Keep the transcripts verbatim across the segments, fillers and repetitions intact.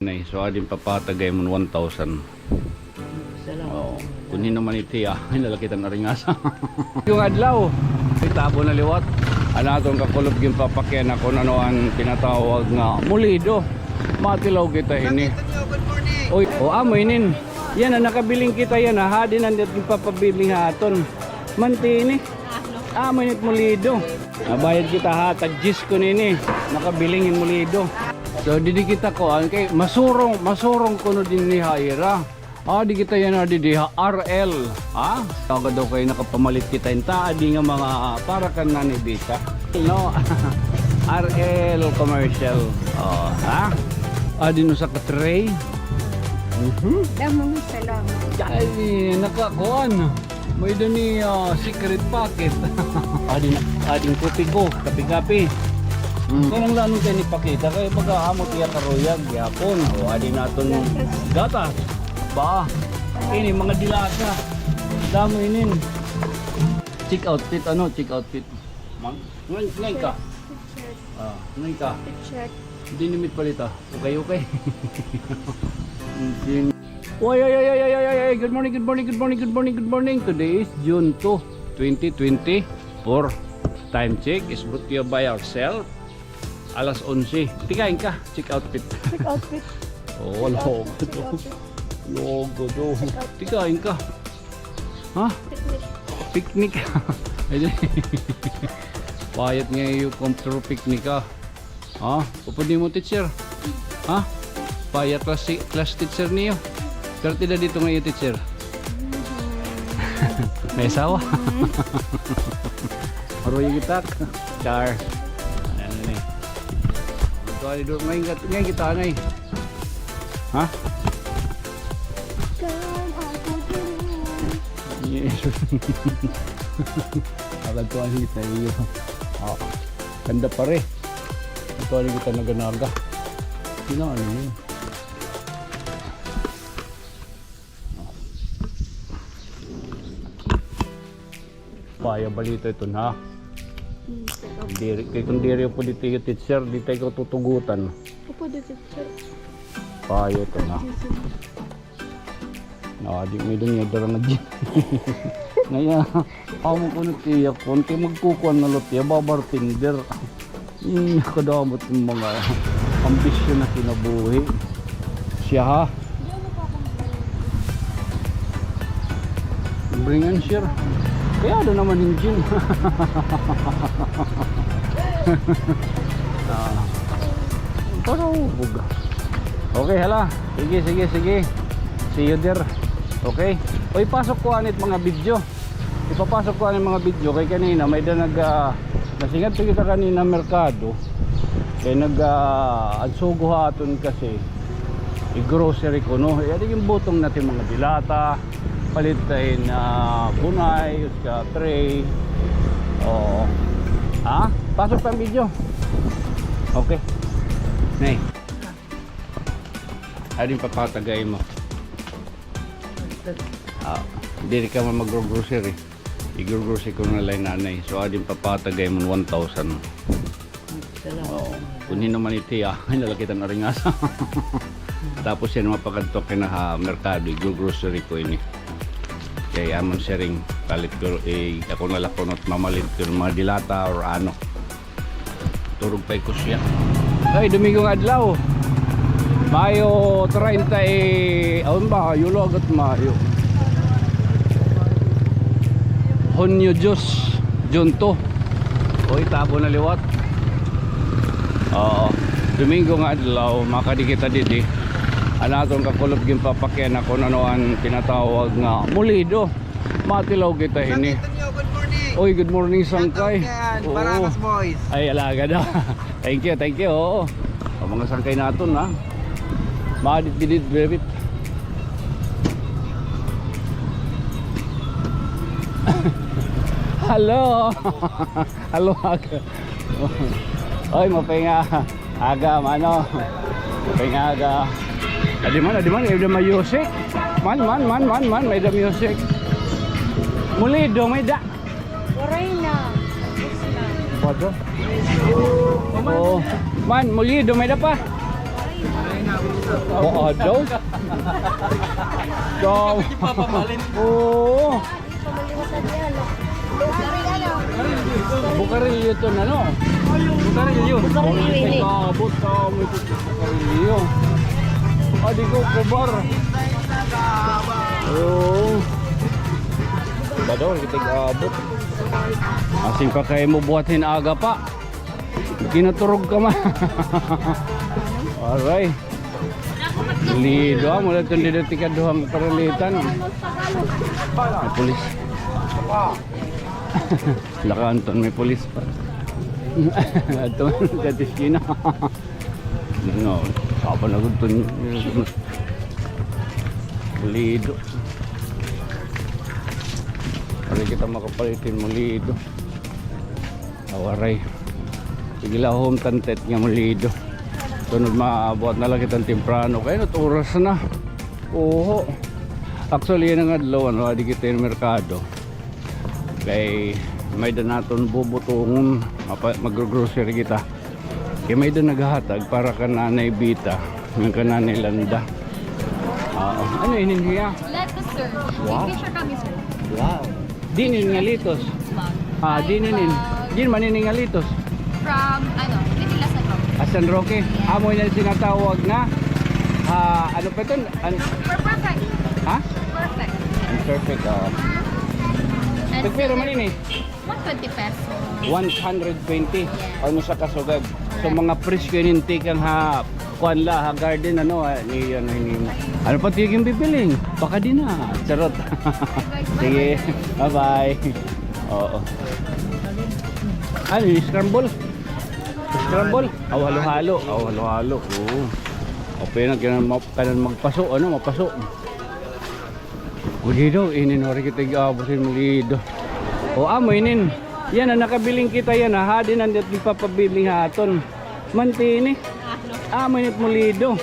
Nay, so adi in papatag ha imo one thousand. Salamat. Oo. Kun hin-o man it hiya, ay, lalaki tan aringasa. Yung adlaw, itabo na liwat. An aton kakulop ginpapakyan na kun ano an tinatawag nga molido. Matilaw kita hini. Good morning. Oy, o, amo inin. Yana, nakabiling kita yana. Hadi na it ginpapabiling ha aton. Mantini. Amo ini it molido. Nabayad kita ha, tag-diyes kuno ini. Nakabiling hin molido. So, didi kita kuan kay masurong, masurong kuno dinhi ha ira. Ah, di kita yana didi ha R L. Ha? Taga daw kay nakapamalit kita hin taadi nga mga para kan Nanay Bisa. No? R L commercial. Oh, ha? Adi no sa ka tray. Mhm. Damo nga salamat. Ay, nakakuan. May-ada ni, ah, secret packet. Adi na, adi an kopi ko, kape-kape. Mm. Kung ano lang kay nipakita, kay baga amo tiya karuyag gihapon. O, adi na aton gatas. Ba, ini mga dilata. Damo inin. Check outfit, ano, check outfit. Mang, ngayon, ngayon ka. Ah, ngayon ka. Check. Hindi nimit palita. Okay, okay. Hindi. Oy, oy, oy. Good morning, good morning, good morning, good morning, good morning. Today is June two, twenty twenty-four. Time check is brought to you by ourselves. Alas onse. Tikain ka. Check outfit. Check outfit. Oh, check outfit, logo to. Check outfit. Logo to. Check outfit. Tikain ka. Ha? Picnic. Picnic. Payat nga iyo come through picnic, ah. Ha? Upod nimo, teacher? Ha? Payat class, class teacher niyo. Perte da dito nga iyo teacher. May asawa. Maruyag itak. Char. Ayan, ayan, eh. Ito ay doon. Ngayon, ngayon kita, anay. Ha? Yes. Agad to ang hita iyo. Ah, kanda pare. Ito ang kita naganaga. Sino ano yun? Paya balita ito na. Hmm, pero diri, kay kung diri upod dito iyo teacher, di ta ikaw tutugutan. Upod dito, teacher. Paya ito na. Ah, di may dunya dara na dyan. Ngayon, amo ko na tiyak ko, kay magkukuan na lot iya, babartender. Hmm, kadamot ng mga ambisyon na kinabuhi. Siya, ha? Bring and share. Kaya doon naman yung gym. Ah. Pero, buga. Okay, hala. Sige, sige, sige. See you there. Okay? Uy, pasok ko anit mga video. Ipapasok ko ani mga video kay kanina may da nag, ah, nasingadto kita kanina merkado. Kay nag, ah, an sugo ha aton kasi i-grocery kuno. Iya di yung butong natin mga dilata, palit tayo na bunay, usa ka tray. Oo. Ha? Pasok pa ang video. Okay. Nay. Adi in papatag ha imo. Ah, diri ka man mag-grocery. I-grocery ko na la hi nanay. So, adi in papatag ha imo one thousand. Salamat. Oo. Kun hin-o man it hiya, ay, lalaki tan aringasa. Tapos yana mapakadto kay na ha merkado, i-grocery ko ini. Kay amon siring, palit ko, eh, ako na la kuno it mamalit ko hin mga dilata or ano. Turog pa iko siya. Ay, Domingo nga adlaw. Mayo treinta, eh, awan ba? Yulo agad Mayo. Hunyo diyes, June two. Oy, tabo na liwat. Oo. Domingo nga adlaw, makadi kita didi. An aton kakulop ginpapakyan na kun ano an tinatawag nga molido. Matilaw kita hini. Good morning. Oy, good morning, sangkay. Shout out kay Barakas Boys. Ay, alaga daw. Thank you, thank you. Oo. Ang mga sangkay naton, ha. Madit, didit, bebit. Hello. Hello, aga. Oy, mapay nga. Aga, mano. Pingaga. Adi man, adi man, may-ada music. Man, man, man, man, man, may-ada music. Molido, may-ada. Waray na. Tapos na. Wato? Oo. Man, molido, may-ada pa. Waray na. Oo, daw. Daw. Oo. Bukarilyo ito na, no? Bukarilyo. Bukarilyo ini. Abot ka, may bukarilyo. Adi ko, kubar. Oo. Ba daw, kita abot. Asing pa kay mo buhat hin aga pa. Kinaturog ka man. Aray. Lido, ah, mula itong dito tikaduhang paralitan. May pulis. Lakanton, may pulis pa. Ito, sa tiskina. No, sapa na gud to. Lido. Pwede kita makapalit hin Molido. Awaray. Sige la, home tantet nga Molido. Sunod, mabuhat na la kita hin temprano. Kay ano oras na? Oho. Actually, yana nga adlaw, ano, adi kita hin merkado. Kay may-ada naton bubutongon, mapa-, magro-grocery kita. Kay may-ada naghahatag para kan Nanay Bita, ngan kan Nanay Landa. Oo. Ano ini niya? Lettuce, sir. Wow. Picture kami, sir. Wow. Diin ini nga lettuce? Ah, diin ini? Diin man ini nga lettuce? From, ano, Manila, San Roque. Ah, San Roque. Yes. Amo ini tinatawag na, ah, ano pa ito? An- Per-, perfect. Ha? Perfect. An perfect, oo. And tagpira man ini? One twenty pesos. One hundred twenty. Yes. Ano sa kasugad? So, correct. Mga presyo ini tikang ha, kuan la, ha garden, ano, ah, ni, ano, ni, ano pa ito it im bibilhin? Pakadi na. Charot. Sige. Bye-bye. Oo. Ano, scramble? Scramble? Aw, halo-halo. Aw, halo-halo. Oo. Okay na, kailangan ma-, kailangan magpaso, ano, mapaso. Molido, inin, waray kita ig-abot hin Molido. O, amo inin. Yana, nakabiling kita yana. Hadi na, diri papabiling ha aton. Mantini. Amo ini it Molido.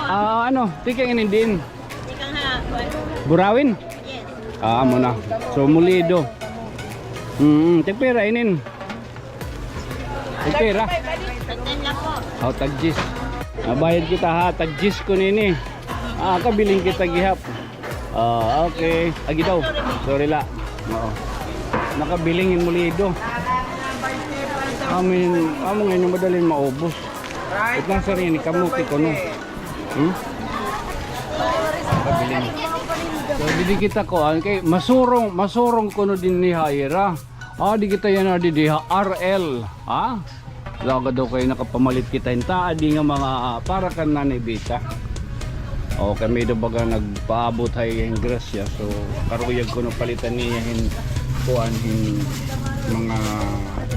Ah, ano, tikang ini diin? Tikang ha, kuan. Burauen? Yes. Ah, amo na. So, Molido. Mm, tagpira inin? Tagpira? Ten la po. O, tag-diyes. Nabayad kita ha, tag-diyes ko nini. Ah, kabiling kita gihap. Ah, okay. Agi daw. Sorry la. Oo. Nakabiling hin Molido. Amin, amo nga ini madali maubos. Ito lang, sir, ini kamote kuno. Hmm? Nakabiling. So, didi kita kuan kay masurong, masurong kuno dinhi ha ira. Ah, di kita yana didi ha R L, ha? Laga daw kay nakapamalit kita hin taadi nga mga, ah, para kan Nanay Bita. O, kay may-ada baga nagpaabot ha iya hin grasya. So, karuyag kuno palitan niya hin kuan, hin mga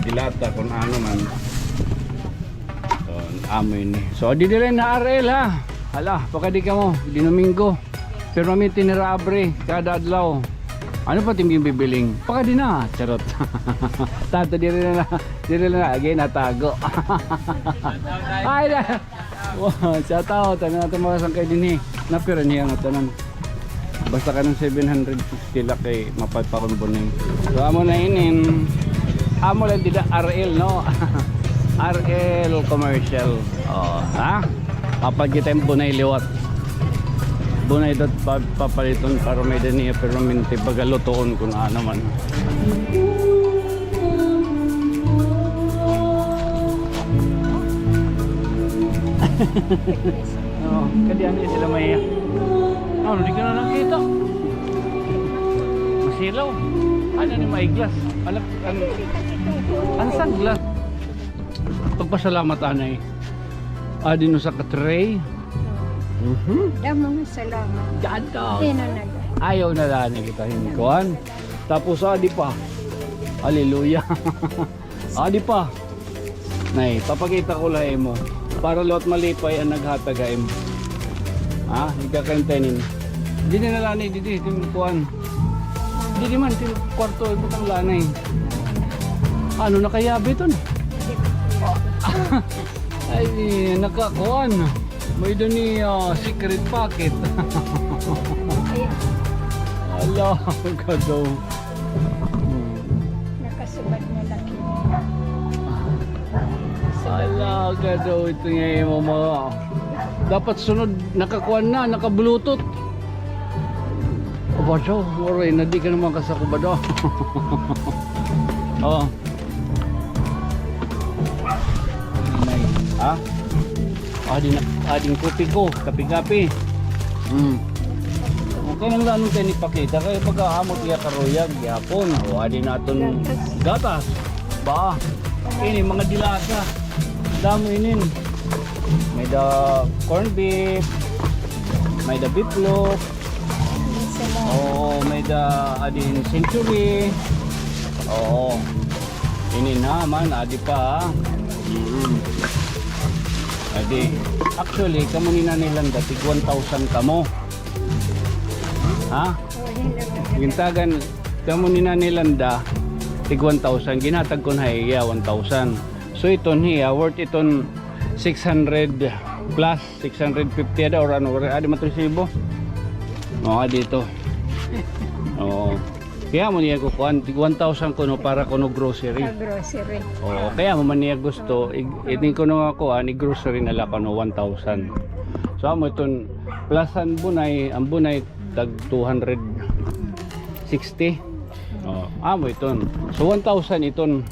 dilata, kun ano man. So, amo ini. So, didi la ha R L, ha. Hala, pakadi kamo, Domingo. Permanente hira abri kada adlaw. Ano pa it im bibilhin? Pakadi na, charot. Tato, diri na, diri na, agi, natago. Ay, na. Wow, shout out. Ano naton mga sangkay dinhi? Napira niya nga tanan. Basta kanan seven hundred fifty la kay mapay pa kon bunay. So, amo na inin. Amo la dida R L, no? R L commercial. O, ha? Papakita hin bunay liwat. Bunay daw pa-, papaliton para may-ada niya permanente baga lutoon kun ano man. Oo, kadi ano sila mahiya. Ano, di ka na nakita? Masilaw. Ano ni may glass? Ano, ano, ano sunglass? Pagpasalamat, anay. Adi no sa ka-tray. Mhm. Damo nga salamat. Dada. Sino na lang? Ayaw na lang kita hin kuan. Tapos, adi pa. Hallelujah. Adi pa. Nay, papakita ko la ha imo. Para liwat malipay an naghatag ha imo. Ha? Ikaw kay tinin. Didi na la ni, didi, didi kuan. Didi man, didi kwarto, ibutang la ni. Ano, nakayabe ito na? Ay, nakakuan. May-ada ni, ah, secret pocket. Ala, ka daw. Nakasubad na laki. Ala, ka daw, ito nga imo mga Dapat sunod, nakakuan na, naka-Bluetooth. Aba, daw, waray na, di ka naman kasakubad, oh. Oh. Ha? Adi na, ading kopi ko, kape-kape. Hmm. Okay lang, ano kayo ni pakita, kay pagkaamot iya karuyag, yapon. O, adi naton gatas. Ba, ini, mga dilata. Damo inin. May da corned beef. May da beef loaf. Oo, may da, adin, century. Oo. Ini naman, adi pa, ha? Mm. Adi, actually, kamo ni Nanay Landa, tig one thousand kamo. Ha? Gintagan, kamo ni Nanay Landa, tig one thousand. Ginhatag ko na hiya, one thousand. So, iton hiya, worth iton six hundred plus. Six hundred fifty ada or ano, adi man to resibo. O, adi to. Oo. Kaya mo niya kukuan, tig one thousand kuno para kuno grocery. Sa grocery. Oo, kaya mo man niya gusto, ig-, itin kuno nga kuan, i-grocery na la kuno one thousand. So, amo iton plus an bunay, an bunay tag two hundred sixty. Oh, amo iton. So, one thousand iton.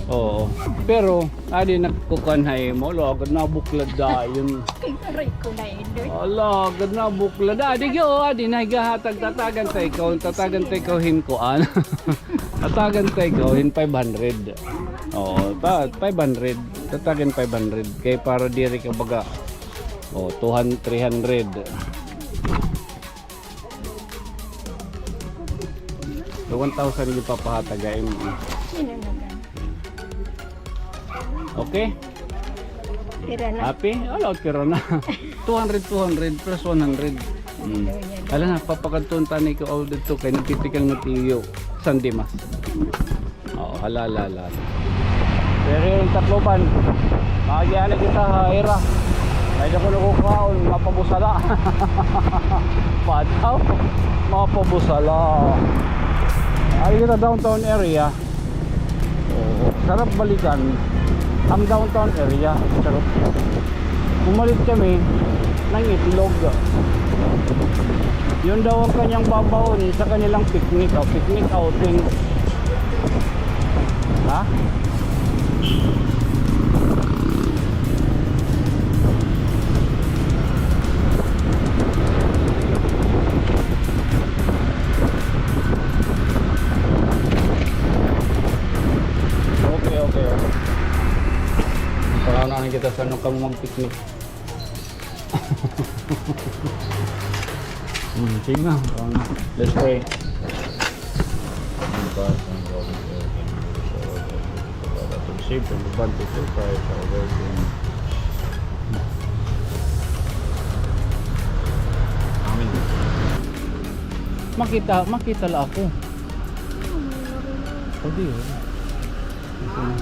Oo. Pero, adi na kukuan ha imo, lagad na buklad dayon. Kay aray ko na, Indoy. Ala, lagad na buklad. Adi, yo, adi na higahatag, tatagan ta ikaw, tatagan ta ikaw hin kuan. Tatagan ta ikaw hin five hundred. Oo, ta-, five hundred. Tatagan five hundred. Kay para diri ka baga. Oh, two hundred, three hundred. So, one thousand yung papahatag ha imo. Sino na lang? Okay? Pira na? Happy? Ala, pira na. Two hundred, two hundred plus one hundred. Mm. Ala na, papakadtuon tani ko aw dito kay nagtitikang na tiyo. Sunday mas. Oo, hala, hala, hala. Pero yung Tacloban, maagihan na kita ha ira. Kaya ko nakukaon, mapabusala. Pataw, mapabusala. Ay, kita downtown area. Oo, sarap balikan ang downtown area. Sarap. Umalis kami ng Itlog. Yun daw ang kanyang babaon sa kanilang picnic, oh, picnic outing. Ha? Okay, okay, okay. Panaunahan kita sa ano ka mo mag-picnic. Hmm, sige na. Um, let's pray. Receive from the bounty of Christ our Lord. Amen. Makita, makita la ako. Pwede yun. Hmm.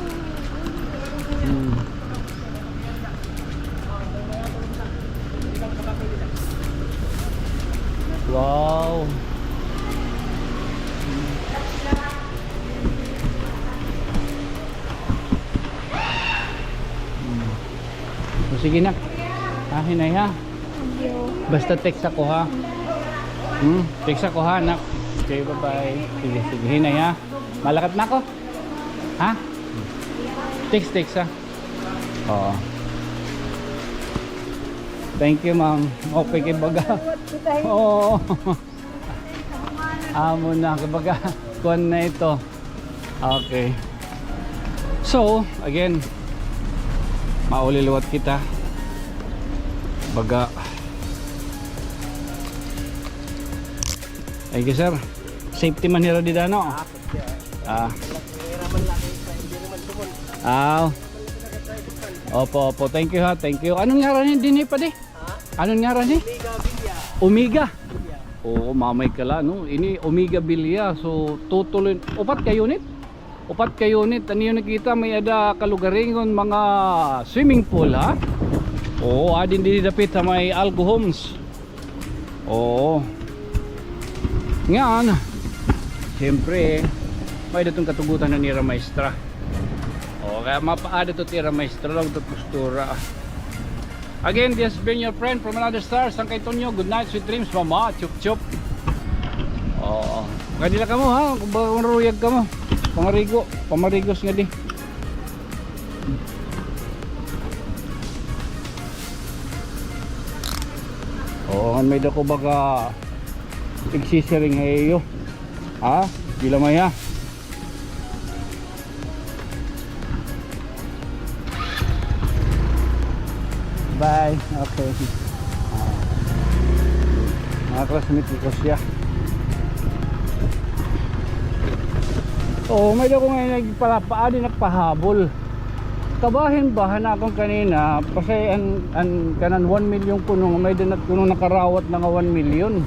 Wow. Hmm. O, sige, nak. Ha, hinay, ha? Basta text ako, ha? Hmm? Text ako, ha, nak? Okay, bye-bye. Sige, sige. Hinay, ha? Malakat na ako. Ha? Text, text, ha? Oo. Thank you, ma'am. Okay kay baga. Oo. Amo na, kay baga. Kuan na ito. Okay. So, again, mauli liwat kita. Baga. Thank you, sir. Safety man hira dida, no? Ah. Ah. Opo, opo. Thank you, ha. Thank you. Anong ngaran dinhi pa di? Anong ngaran ni? Omega Villa. Omega. Oo, mamay ka la, no? Ini Omega Villa. So, tutuloy. Upat ka unit? Upat ka unit. Ano yung nakita? May ada kalugaringon, mga swimming pool, ha? Oo, adin dinhi dapit ha may Algo Homes. Oo. Ngan, siyempre, may datong katugutan na nira maestra. Oo, kaya mapaada to tira maestra, lang to postura. Again, this has been your friend from another star, San Kaitonyo. Good night, sweet dreams, mama. Chup, chup. Oo. Kadi la kamo, ha? Kung baga kung ruyag kamo. Pamarigo. Pamarigos nga di. Oo, ngan may dako baga igsisiring ha iyo. Ha? Di la maya. Bye. Okay. Ah. Mga classmate ko siya. Oo, may dako nga nagpalapaa, di nagpahabol. Kabahin ba han akon kanina, pasay an, an kanan one million kuno, nga may-ada na kuno nakarawat na nga one million.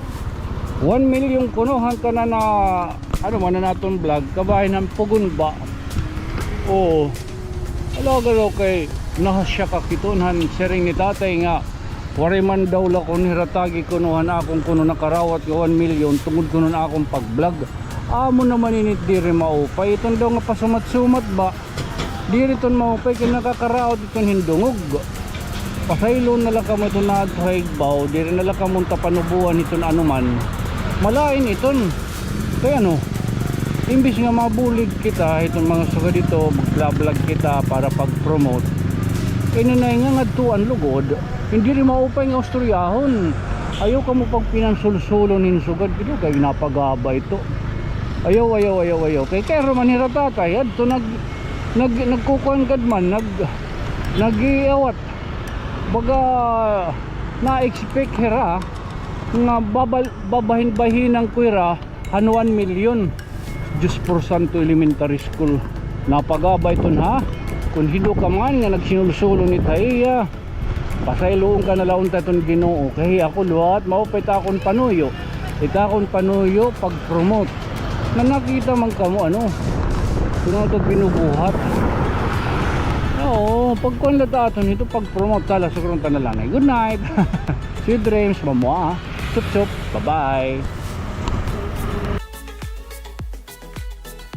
One million kuno han kanan na, ano man an aton vlog, kabahin han pugon ba. Oo. Alaga daw kay nahasyak ak hiton han siring ni tatay nga waray man daw la kuno hira tagi kuno han akon kuno nakarawat nga one million tungod kuno han akon pag-vlog. Amo naman ini it diri maupay. Iton daw nga pasumat-sumat ba, diri iton maupay kay nakakaraot iton hin dungog. Pasaylo na la kamo iton naadto ha igbaw, diri na la kamo unta panuboan hiton ano man. Malain iton. Kay ano, imbis nga mabulig kita hiton mga sugad hito, magla-vlog kita para pag-promote. Ininay nga ngadtoan lugod, hin diri maupay nga ustoryahon. Ayaw kamo pagpinansulsulon hin sugad, kay napagabay ito. Ayaw, ayaw, ayaw, ayaw. Kay kay man hira tatay, adto nag-, nag-, nagkukuan gad man, nag-, nag-iawat. Baga na-expect hira nga babal-, babahin-bahinan ko hira han one million. Diyos por Santo Elementary School. Napagabay iton ha. Kon hin-o ka man nga nagsinulsulon hit ha iya, pasayloon ka na la unta hiton Ginoo. Kay ako liwat, maupay it akon panuyo. It akon panuyo, pag-promote. Nga nakita man kamo, ano, kuno ito binubuhat. Oo, pagkuan la ta aton hito, pag-promote ta la, suguron ta na la anay. Good night. Sweet dreams, mamua. Chup, chup. Bye-bye.